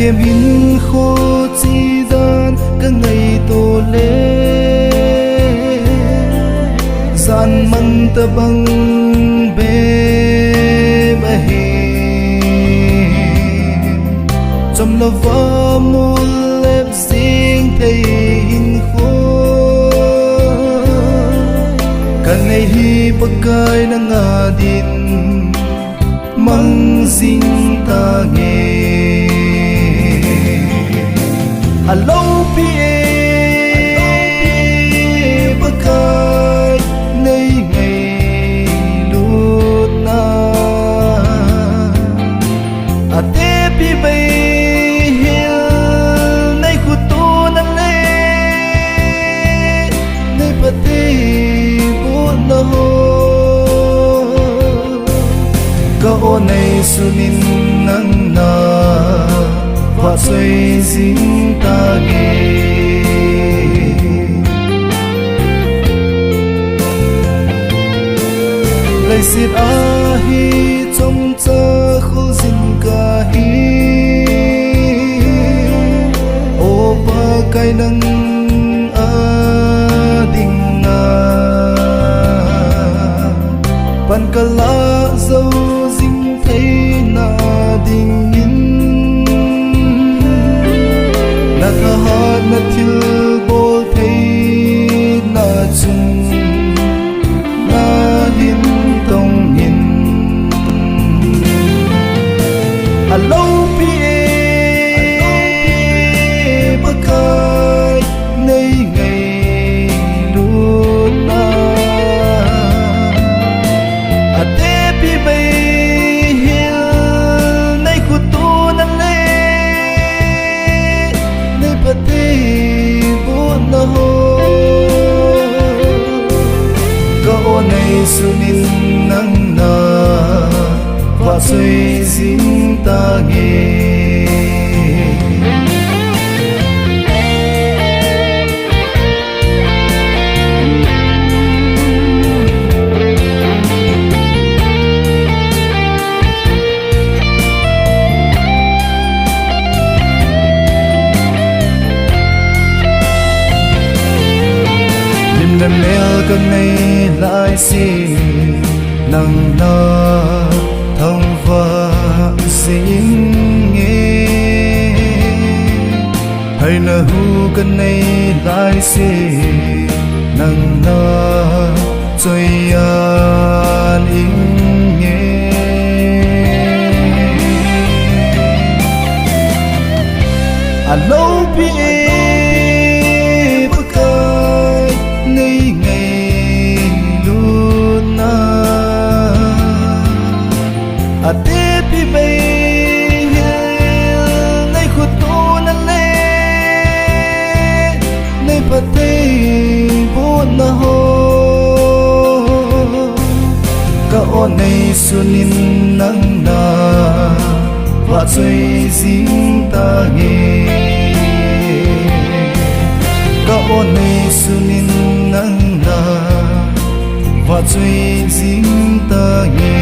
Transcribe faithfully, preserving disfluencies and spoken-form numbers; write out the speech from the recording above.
Min kho chidan ka ngaito le, jan man tabang be mahi. Chomlova mul lep jing thei hinkho ka nei hi Pakai nanga din mang jing tange. Aloupi e, Pakai nei ngailutna. Atepi bei hil nei khutuna le nei phatthei bohna ho. Ka o nei sunin nang na vahchoi jing tange. Leiset a hi chomcha kholjin kahi, o Pakai nang a ding na pan ka lah jou jing theina dingin, na thahatna thilbol theina chun na hin tongin. Aloupi e, Pakai nei ngailutna. Atepi bei hil nei khutuna le nei phatthei bohna ho. Ka o nei sunin nang na vahchoi jing tange. Lim le mel ka nei laise, nang na thangvah jing inge. Haina hu ka nei laise, nang na choi an inge. Aloupi e, Pakai nei ngailutna. Atepi bei hil nei khutuna le nei phatthei bohna ho. Ka o nei sunin nang na vahchoi jing tange. Ka o nei sunin nang na vahchoi jing tange.